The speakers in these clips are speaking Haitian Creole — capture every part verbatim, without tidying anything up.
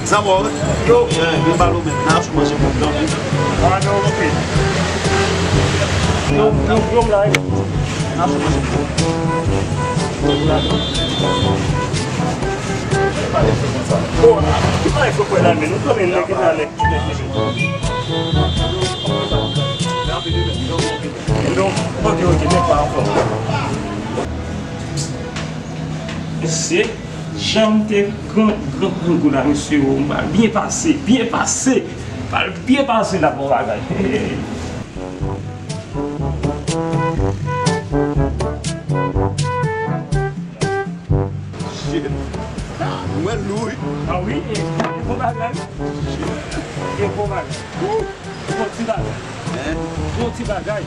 Sa mò, wi. Yo. Vin ba nou menm. N a sou manje pou nou. Ah, non, ok. Yo, yo, yo, m la, wi. N a sou manje pou nou. Oh, ki bagay fò kwè la, men nou konnen nèg ki nan nèg. Non, ok, ok, men pa ankò. Mesye, jan m te gran, gran grangou la, mesye, o, m pral byen pase, byen pase, m pral byen pase la, bon bagay. Shit. Mwen lou, wi. Ah wi, e, e bon bagay. Shit. E bon bagay. Bon ti bagay. Hein? Bon ti bagay.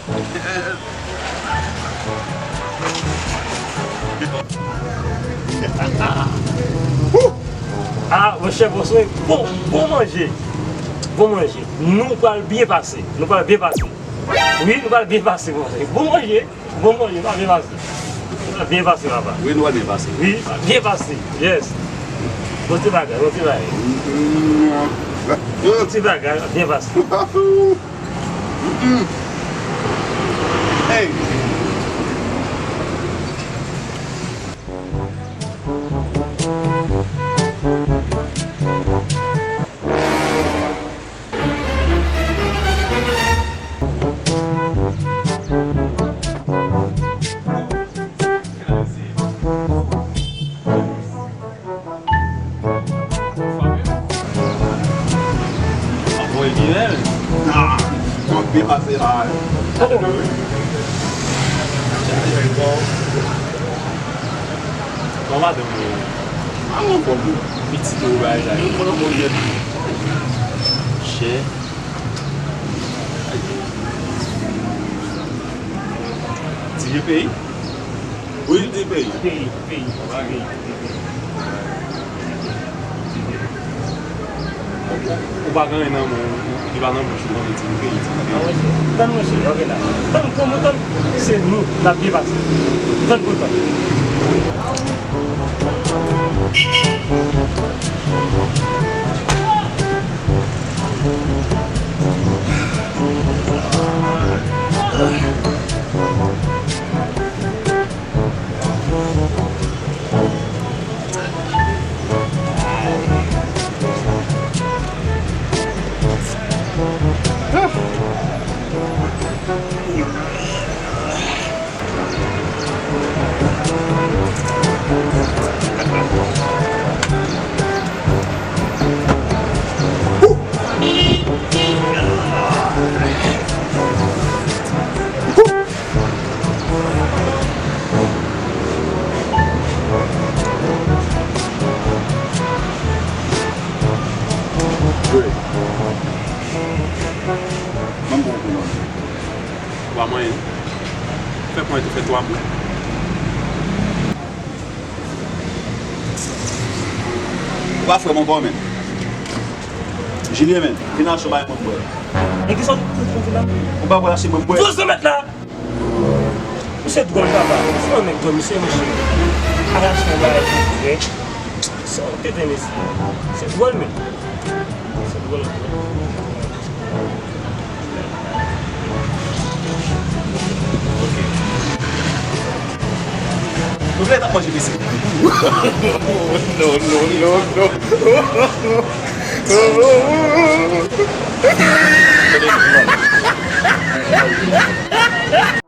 Ah, monchè, bon, bon, bon manje. Bon manje. Nou pral byen pase. Nou pral byen pase. Wi, nou pral byen pase, bon manje. Bon manje. Bon manje, pa byen pase. Pa byen pase, papa. Wi, nou pral byen pase. Wi, byen pase. Yes. Bon ti bagay, bon ti bagay. Mm, mm. Bon ti bagay, byen pase. Mm-mm. Hey. Ap voye byen, men. Ah, mwen byen pase la, wi. Bon, madanm mwen. Ah, mwen anfòm, wi. Pitit ou, bagay sa yo. Mwen anfòm nèt. Chè. Ti vye peyi? Wi, ti peyi. Peyi, peyi, peyi, peyi. Ou pa gen anyen nan men w, ou, ou, li pa nan bouch ou, konn di m peyi, di m peyi. Ah, monchè. Tann, monchè, ok la. Tann, tann, tann, se nou, n ap byen pase. Tann pou tann. Wi. Ban m pran yon kou nan men. Ou pa manyen. Fè pwen tou, fè twa bout. Ou pa frè m ankò, menm. Julien, menm, vin achte yon bagay pou mwen bwè. E kisa w t ap di la? Ou pa bwè, achte mwen bwè. Douz mèt la! Misye dwòl, papa. Se yon nèg dwòl, misye, misye. Al achte yon bagay pou frè. Sa w tete, mesye. Se dwòl, men. Se dwòl. Ok. Nou vle t ap manje pisi. Non, non, non, non.